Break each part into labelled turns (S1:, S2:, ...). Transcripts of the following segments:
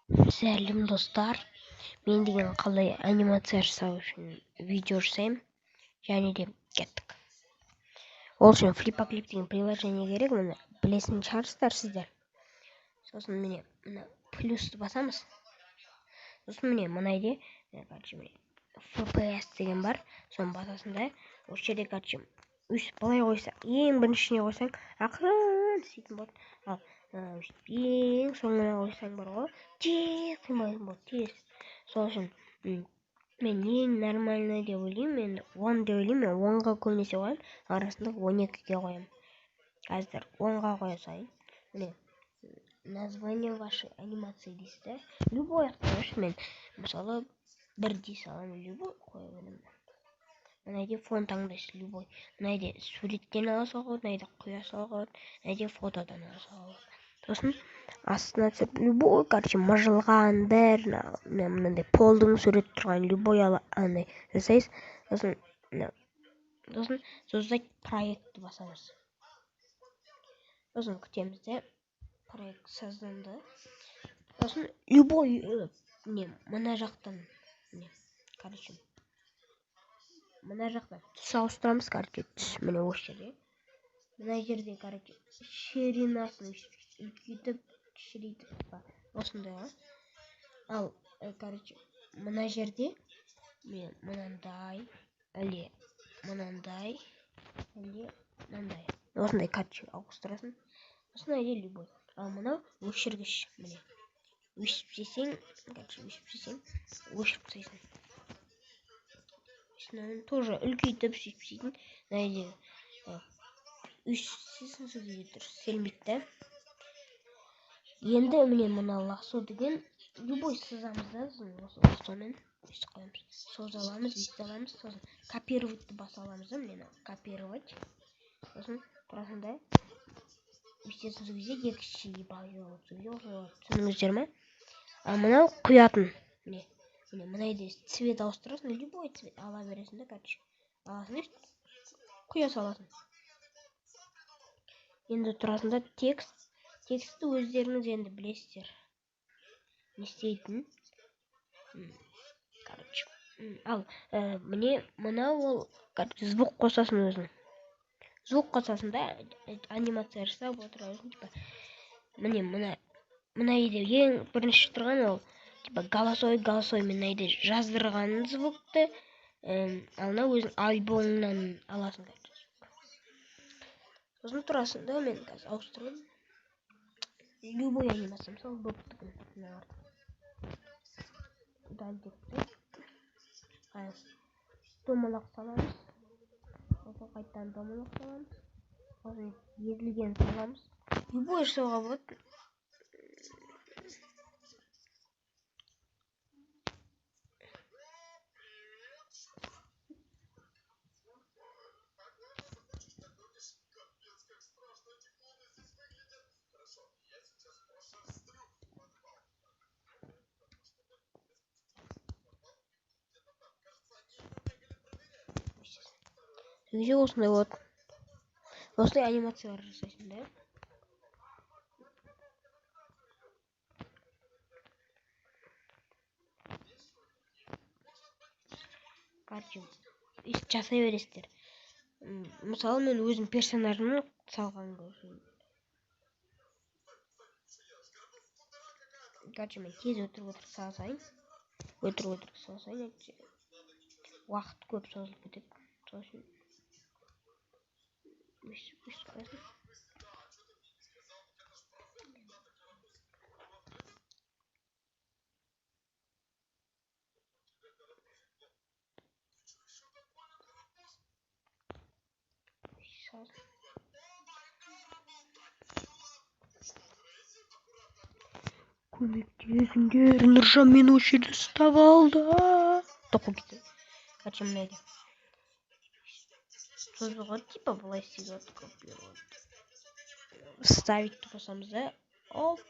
S1: Сәлем, достар! Мен деген қалай анимация жасау үшін видео жасаймын. Және де кеттік. Ол үшін FlipaClip деген приложение керек, мұны білетін шығарсыздар сіздер. Сосын міне мына плюсті басамыз. Сосын міне мына жерде, короче, міне FPS деген бар, соны басасың да, осы жерде, короче, өйстіп былай қойса, ең біріншісіне қойсаң, ақырын істейтін болады. Ал өйстіп ең соңына қойсаң бар ғой, тез қимылдайтын болады, тез. Сол үшін мен ең нормальный деп ойлаймын, енді 10 деп ойлаймын, мен 10-ға көбінесе қоямын, арасында 12-ге қоямын. Қазір 10-ға қоя салайын. Міне, название вашей анимации дейсіз да, любой ақ қояшы, мен мысалы 1 дей саламын, любой қоя беремін. Мына жерде фон таңдайсыз, любой. Мына жерде суреттен ала салуға болады, мына жерде құя салуға болады, мына жерде фотодан ала салуға болады. Сосын астына түсіп, любой, короче, мыжылған бір, мына мынандай полдың суреті тұрған любой ала, андай жасайсыз. Сосын мына, сосын создать проектті басамыз. Сосын күтеміз де, проект созданды. Сосын любой, не, мына жақтан, не, короче, мына жақтан түс ауыстырамыз, короче, түс міне осы жерде. Мына жерде, короче, ширинасын үлкейтіп, кішірейтіп, па, осындай ғой. Ал, короче, мына жерде мен мынандай, әлде мынандай, әлде мынандай. Осындай, короче, ауыстырасың. Осындай әлде любой. Ал мынау өшіргіш, міне. Өшіп жесең, короче, өшіп жесең, өшіріп тастайсың. Мынаны тоже үлкейтіп сөйтіп істейтін. Мына жерде, өшсесің, сол кезде дұрыс істелмейді да. Енді міне мына лассо деген любой сызамыз да, сосын осы лассомен өйстіп қоямыз. Соза аламыз, өйстіп аламыз, сосын копироватьты баса аламыз да, міне мынау копировать. Сосын тұрасың да, өйстесің, сол кезде екінші пайда болады, сол кезде осылай болады. Түсіндіңіздер ме? Ал мынау құятын. Міне, міне мына жерде цвет ауыстырасың, любой цвет ала бересің да, короче. Аласың да, құя саласың. Енді тұрасың да, текст. Текстті өздеріңіз енді білесіздер. Не істейтінін. Короче, ал, міне мынау ол, короче, звук қосасың өзің. Звук қосасың да, анимация жасап отыра бересің, типа, міне мына жерде ең бірінші тұрған ол, типа, голосовой, голосовой мен мына жерде жаздырған звукты, ал мынау өзің альбомнан аласың, короче. Сосын тұрасың да, мен қазір ауыстырамын. Любой анимация, мысалы, доптікін, мына удалить деп қараңыз. Домалақ саламыз, сосын қайтадан домалақ саламыз, сосын езілген саламыз. Любой жасауға болады. Үйде осындай болады. Осындай анимациялар жасайсың да. Короче, өйстіп жасай бересіздер. Мысалы, мен өзім персонажымды салған көрсем. Короче, мен тез өтірік өтірік салсайын. Өтірік өтірік салсайын, әйтпесе уақыт көп созылып кетеді. Сол үшін өйстіп өйстіп қоясың. Көмектесіңдер, Нұржан мені осы жерде ұстап алды. Тоқып кетті. Короче, мына жерде созуға, типа, былай істеуге болады, копировать. Вставить басамыз да. Опа.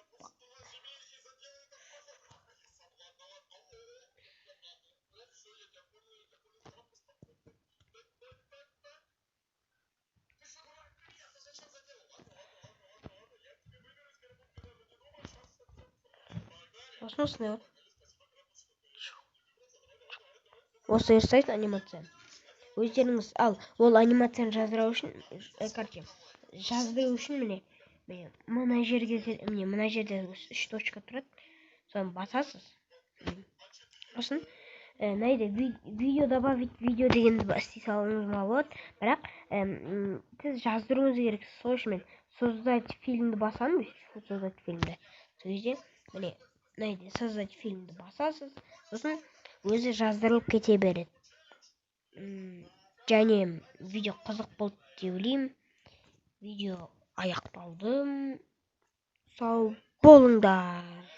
S1: Сосын осындай болады. Осылай жасайсыз анимацияны өздеріңіз. Ал ол анимацияны жаздыру үшін, короче, жаздыру үшін міне, міне мына жерге, міне, мына жерде үш точка тұрады, соны басасыз. Сосын мына жерде «Видео», «Добавить видео» дегенді істей салуыңызға болады, бірақ сіз жаздыруыңыз керек. Сол үшін мен «Создать фильмді» басамын. «Создать фильмді», сол кезде міне, мына жерде «Создать фильмді» басасыз, сосын өзі жаздырылып кете береді. Және видео қызық болды деп ойлаймын. Видео аяқталды. Сау болыңдар.